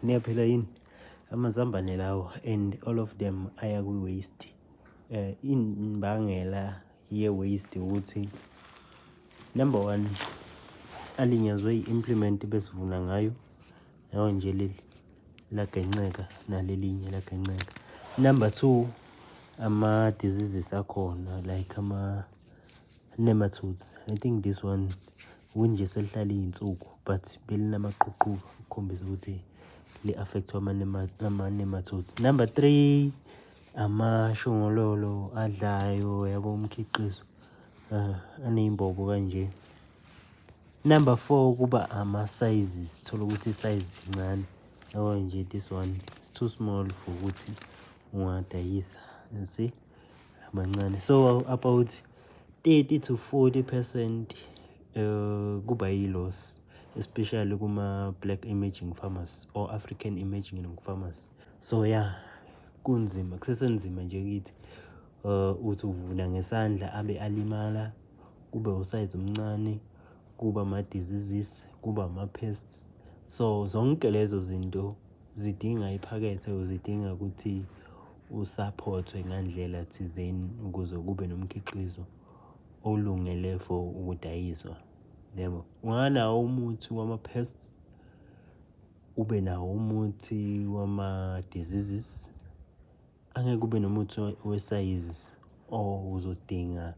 Niyaphila yini? Amazambane lawo and all of them aya kwi-waste. Imbangela ye-waste ukuthi number one, alinyazwe i-implement besivuna ngayo. Yabo nje leli lagenceka nalelinye lagenceka. Number two, ama-diseases akhona like ama-nematodes. I think this one kunje selihlala iy'nsuku but belinamaqhuqhuva ukukhombisa ukuthi li-affect-wa ama-nematodes. Number three, amashongololo adlayo yabo umkhiqizo aney'mbobo kanje. Number four, kuba ama-sizes, thola ukuthi i-size incane. Yabo nje this one is too small for ukuthi ungadayisa, you see, mancane. So about 30 to 40% kuba yi-loss, especially kuma-black emerging farmers or African emerging farmers. So yeah, kunzima, kusesenzima nje kithi. Uthi uvuna ngesandla abe alimala, kube usayizi omncane, kuba ama-diseases, kuba ama-pests. So zonke lezo zinto zidinga iphakethe, zidinga ukuthi usaphothwe ngandlela thizeni ukuze kube nomkhiqizo olungele for ukudayiswa. Yebo, unganawo umuthi wama-pests, ube nawo umuthi wama-diseases, angeke ube nomuthi wesayizi or uzodinga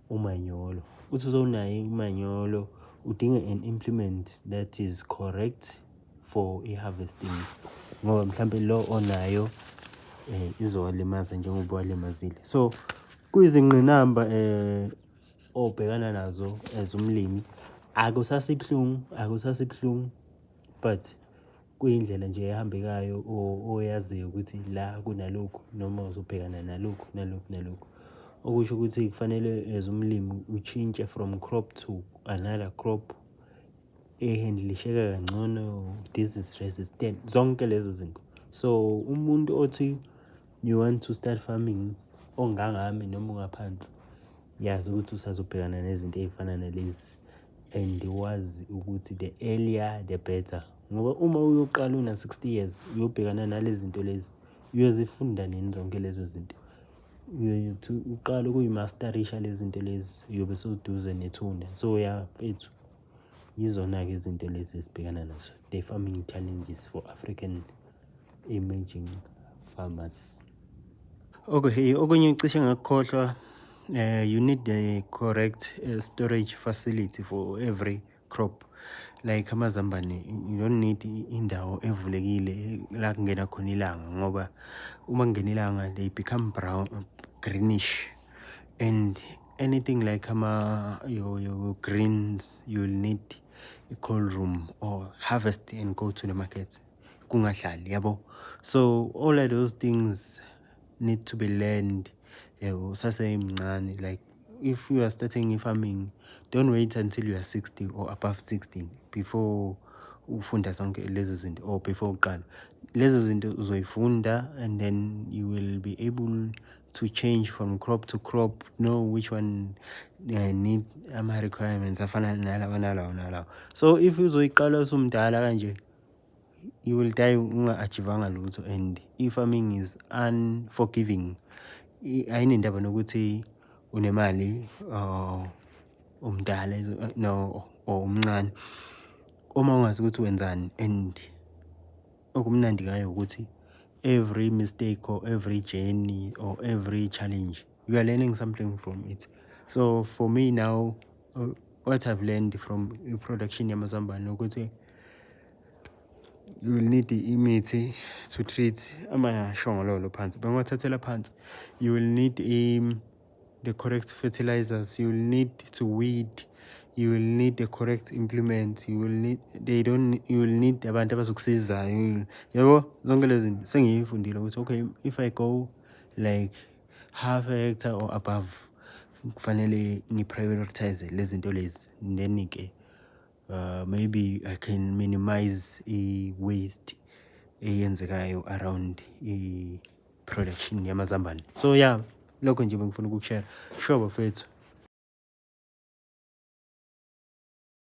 umanyolo. Uthi usewunayo umanyolo, udinga an implement that is correct for i-harvesting ngoba mhlampe lo onayo izowalimaza njengoba walimazile. So kuyizingqinamba obhekana nazo as umlimi. Akusasibuhlungu, akusasibuhlungu but kuyindlela nje ehambekayo oyaziyo ukuthi la kunalokhu noma uzobhekana nalokhu nalokhu nalokhu. Okusho ukuthi kufanele as umlimi utshintshe from crop to another crop ehandlisheka kangcono, disease resistant, zonke lezo zinto. So umuntu othi you want to start farming ongangami noma ongaphansi, yazi ukuthi usazobhekana nezinto ey'fana nalezi and wazi ukuthi the earlier the better. Ngoba uma uyoqala una-60 years uyobhekana nalezi zinto lezi, uyozifunda nini zonke lezo zinto? Uyothi uqala ukuyimasterisha lezi zinto lezi uyobe sewuduze nethuna. So ya mfethu, yizona-ke izinto lezi esibhekana nazo, the farming challenges for African emerging farmers. Okay, okunye cishe ngakukhohlwa, you need the correct storage facility for every crop. Like amazambane, you don't need indawo evulekile la kungena khona ilanga ngoba uma kungena ilanga they become brown, greenish, and anything like ama your greens, you will need a cold room or harvest and go to the market, kungahlali yabo. So all of those things need to be learned yabo usasemncane. Like if you are starting farming, don't wait until you are 60 or above 60 before ufunda zonke lezo zinto or before uqala lezo zinto. Uzoyifunda and then you will be able to change from crop to crop, know which one need ama-requirements afana nalawa nalawa nalawa. So if uzoyiqala usumdala kanje, you will die unga-achievanga lutho, and i-farming is unforgiving. Ayinendaba nokuthi unemali or umdala no or umncane uma ungazi ukuthi wenzani. And okumnandi ngayo ukuthi every mistake or every journey or every challenge, you are learning something from it. So for me now, what I've learned from i-production yamazambane ukuthi you will need imithi to treat amashongololo phansi, bengiwathathela phansi. You will need the correct fertilizers, you will need to weed, you will need the correct implements, you will need they don't you will need abantu abazokusiza yabo. Zonke lezi zinto sengiyifundile ukuthi okay, if I go like half a hectare or above, kufanele ngi-prioritize lezi zinto lezi, then-ke maybe I can minimize i-waste eyenzekayo around i-production yamazambane. So yeah, lokho nje bengifuna ukukushare. Sure bafethu.